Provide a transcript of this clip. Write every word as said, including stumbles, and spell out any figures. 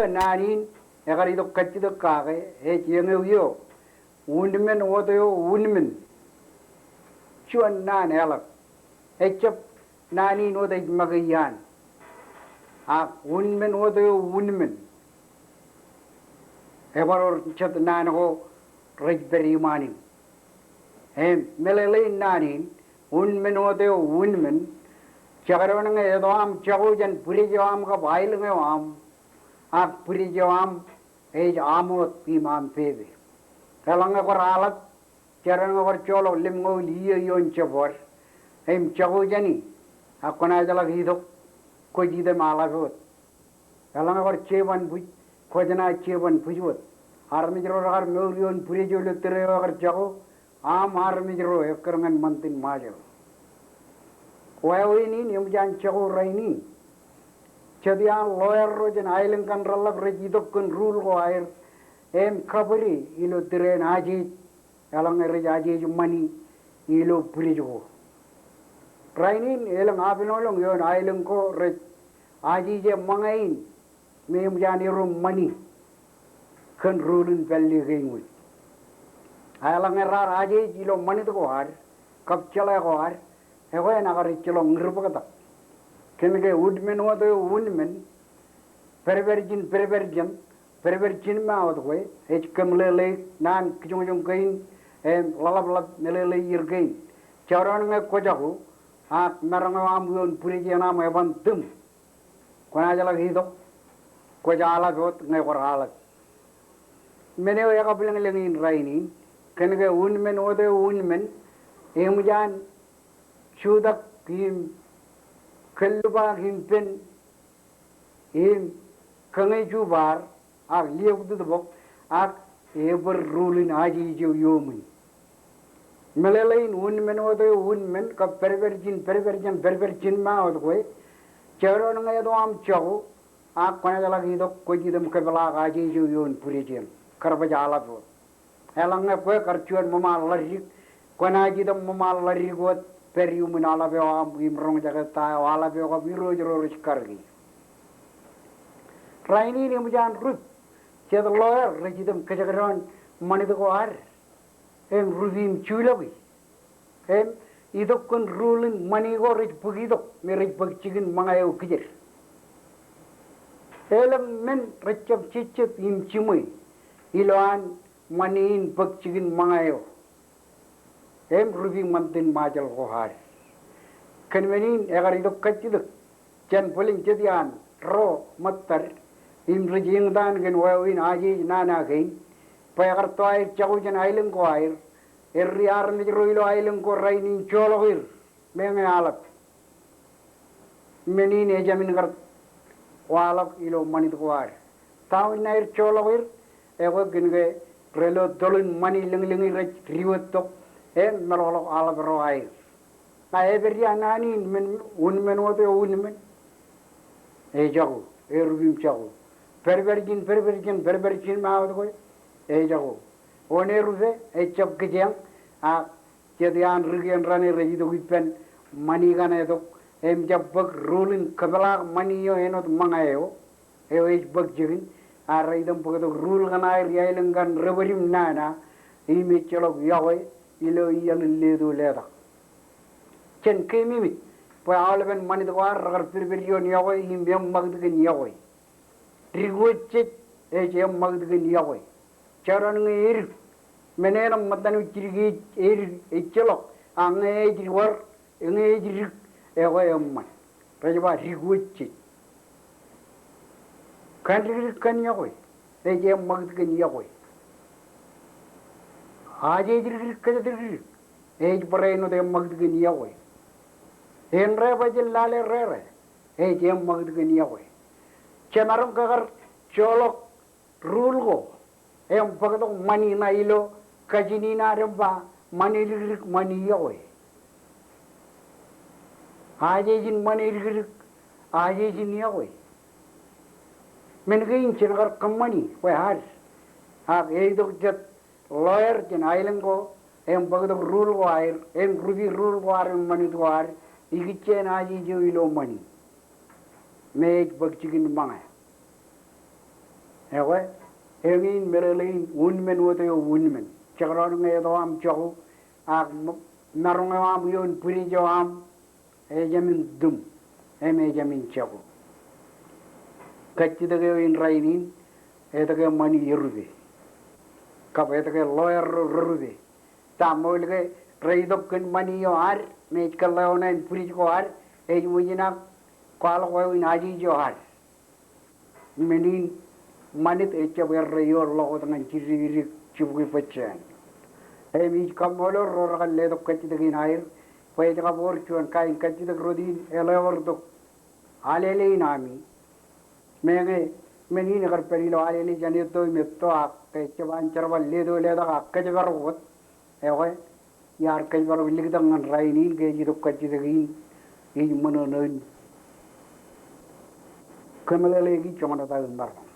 naan in ekar itok kajjitōk kake, ej eñeo eo, un men wōt eo un men. Juon naan eḷap. Ejjab naan in wōt ej make iaan. Ak un men wōt eo un men. Ebar wōr jet naan ko rej pād iṃaan in. Im meḷeḷein naan in, un men wōt eo un men, jekdọọn ñe eto aṃ jako jān bwidej eo aṃ kab aelōñ eo aṃ, ak bwidej eo aṃ ej aṃ wōt im aṃ pepe. Eḷaññe kwōr aḷap, jekdọọn ñe kwōr joḷọk lemñoul iiō ioon jebwād im jako jāni, ak kwōnaaj ḷak itok, kwōj item aḷap wōt. Eḷaññe kwōr jeban bwij, kwōj naaj jeban bwij wōt. Armej ro rekar mour ioon bwidej eo ilo tōre eo ekar jako, aṃ armej ro ekkar ñan ṃantin Ṃajeḷ. Wāween in eṃōj an jako rainin. Jet iaan lawyer ro jān aelōñ kaṇ reḷḷap rej itok kōn rule ko aer im kabōde ilo tōre in ajeej, eḷaññe rej ajeej ṃani ilo bwidej ko. Rainin elōñ abṇōḷọñ ioon aelōñ ko rej ajeje ṃōñā in me eṃōj an erom ṃani kōn rule in pālle kein wōj. A eḷaññe raar ajeej ilo ṃanit ko ad kab jeḷā ko ad, ekwe en akar ejjeḷọk ñūrbōktak. Kōnke un men wōt eo un men, pād pād jān pād pād jān, pād pād jān ṃae wōt kwe, ej kōmeḷeḷeik naan kijoñjoñ kein im ḷaḷapḷap meḷeḷeier kein. Jekdọọn ñe kwō jako, ak maroñ eo aṃ ioon bwidej eṇ aṃ eban tūm, kwōnaaj ḷak itok, kwōj aḷap wōt ñe kwōr aḷap. Men eo ekabwilōñlōñ in rainin, kōnke un men wōt eo un men, eṃōj an jutak im kōllupaak im pen im kōñe jubaar ak liabdid bok ak ebōd rule in ajeej eo iuṃwin. Meḷeḷein un men wōt eo un men kab pād pād jān pād pād jān pād pād jān ṃae wōt kwe, jekdọọn ñe eto aṃ jako, ak kwōnaaj ḷak itok, kwōj item kōpeḷaak ajeej eo ioon bwidej eṇ. Kar baj aḷap wōt. Eḷaññe kwe kar juon ṃōṃa ḷaddik, kwōnaaj item ṃōṃa ḷaddik wōt pād iuṃwin aḷap eo aṃ im roñjake ta eo aḷap eo kab irooj ro rej karōke. Rainin eṃōj an rup, jet lawyer rej item kōjekdọọn ṃanit ko ad im rup im julọki im itok kōn rule in ṃani ko rej bōk itok me rej bōk jikin ṃōñā eo kijer. Elōñ men rej jab jejjet im jiṃwe ilowaan ṃani in bōk jikin ṃōñā eo im rup in ṃantin Ṃajeḷ ko ad. Kōn men in ekar itok kajjitōk jān bōlen jet iaan ro ṃōttad im rej eñtaan kōn wāween ajeej nana kein, bwe ekar to aer jako jān aelōñ ko aer, erri armej ro ilo aelōñ ko rainin joḷọk er meñe aḷap. Men in ejāmin kar waḷọk ilo ṃanit ko ad. Ta wōt ṇaer joḷọk er? Ekwe kōnke re lo toḷ in ṃani lōñlōñi rej diwōjtok im meḷọkḷọk aḷap ro aer. Ña epād ia naan in men, un men wōt eo un men? Ejako, erup im jako. Pād pād jān pād pād jān pād pād jān ṃae wōt kwe? Ejako. Wōn erupe? Ejjab kijeañ. Ak jet iaan ri kien raṇe rej itok ippān ṃani kaṇ etok im jab bōk rule in kōpeḷaak ṃani eo āinwōt ṃōñā eo, eo ej bōk jikin, ak rej item bōktok rule kaṇ aer iaelōñ kaṇ rebōd im nana, im ejjeḷọk yokwe ilo iiaḷ in leto letak. Jen keememej bwe aolepen ṃanit ko ad rekar pedped ioon yokwe im eṃṃakūt kōn yokwe. Dik wōjjej ej eṃṃakūt kōn yokwe. Jekdọọn ñe edik, men eṇ ṃōttan eo jidik ej edik ejjeḷọk, ak ñe ej wōr, ñe ej dik, ekwe eṃṃan. Rej ba dik wōjjej. Kandikdik kōn yokwe ej eṃṃakūt kōn yokwe. Ajeej dikdik kōjatdikdik ej barāinwōt eṃṃakūt kōn yokwe. Indepe jān lale rere ej eṃṃakūt kōn yokwe. Jemaroñ ke kar joḷọk rule ko im bōktok ṃani ṇa ilo kajin in ad im ba ṃani dikdik ṃani yokwe. Ajeej in ṃani dikdik, ajeej in yokwe. Men kein jen kar kōṃṃani bwe ad. Ak eitok jet lawyer jān aelōñ ko im bōktok rule ko aer im rupi rule ko ad im ṃanit ko ad ikijjien ajeej eo ilo ṃani me ej bōk jikin ṃōñā. Ekwe, eñin meḷeḷein unin men wōt eo unin men. Jekdọọn ñe eto aṃ jako, ak maroñ eo aṃ ioon bwidej eo aṃ, ejāmin tum, im ejāmin jako. Kajjitōk eo in rainin, etke ṃani erupe? Kab etke lawyer ro rerupe? Ta ṃool ke reitok kōn ṃani eo ad, im ej kōḷḷāō ṇe in bwidej ko ad, ej wōj in ak kwaḷọk wāween ajej eo ad. Men in ṃanit ejjab erreo ḷọk wōt ñan jidikdik jibukwi bōjjāān. Im ij kaṃṃoolol ro rekar letok kajjitōk in aer, bwe ej kab wōr juon kain kajjitōk rot in eḷap tok alele in ami. Meñe men in ekar pād ilo alele jān etto im etto ak ke ejjab an jerbal leto letak ak kōjparok wōt. Ekwe, iar kōjparok liktak ñan rainin ke ej itok kajjitōk in, ij ṃōṇōṇō in kōmeḷeḷeiki joñan ta in maroñ.